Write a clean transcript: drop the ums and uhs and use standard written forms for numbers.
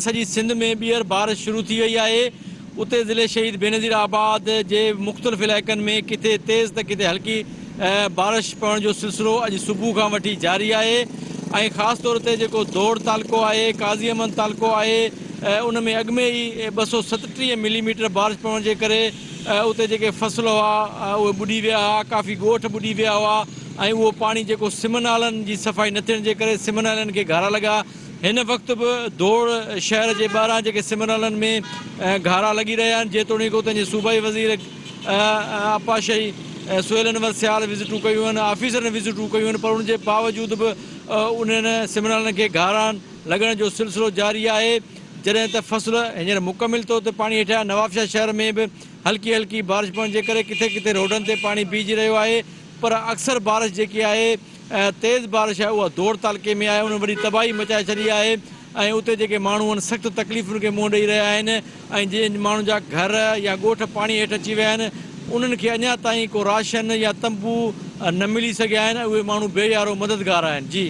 سڄي سنڌ ۾ ٻيهر بارش شروع ٿي وئي آهي، اتي ضلعي شهيد بينظير آباد جي مختلف علائقن ۾ ڪٿي تيز ته ڪٿي هلڪي بارش پوڻ جو سلسلو اڄ صبح کان وٺي جاري آهي ۽ خاص طور تي جيڪو دوڙ تعلقو آهي، قاضي احمد تعلقو آهي ان ۾ اڳ ۾ ئي 237 ملي ميٽر بارش پوڻ جي ڪري اتي جيڪي فصل هئا اهي ٻڏي ويا هئا، ڪافي ڳوٺ ٻڏي ويا هئا ۽ اهو پاڻي جيڪو سم نالن جي صفائي نه ٿيڻ جي ڪري سم نالن کي گهارا لڳا. هن وقت به دوڙ شهر جي ٻاهران جيڪي سم نالن ۾ گهارا لڳي رهيا آهن جيتوڻيڪ اتان جي صوبائي وزير آپاشهي سهيل انور سيال وزٽون ڪيون آهن آفيسرن وزٽون ڪيون آهن پر ان جي باوجود به انهن سم نالن کي گهارا لڳڻ جو سلسلو جاري آهي جڏهن ته فصل هينئر مڪمل طور تي پاڻي هيٺ آهي نوابشاهه شهر ۾ به هلڪي هلڪي بارش پوڻ جي ڪري ڪٿي ڪٿي روڊن تي پاڻي بيهجي رهيو آهي پر اڪثر بارش جيڪي آهي تيز بارش آهي اها دوڙ تعلقي ۾ آهي ان وڏي تباهي مچائي ڇڏي آهي ۽ اتي جيڪي ماڻهو آهن سخت تڪليفن کي منهن ڏئي رهيا آهن ۽ جن ماڻهن جا گهر يا ڳوٺ پاڻي هيٺ اچي ويا آهن انهن کي اڃا تائين ڪو راشن يا تنبو نه ملي سگهيا آهن اهي ماڻهو بي يارو مددگار آهن جي.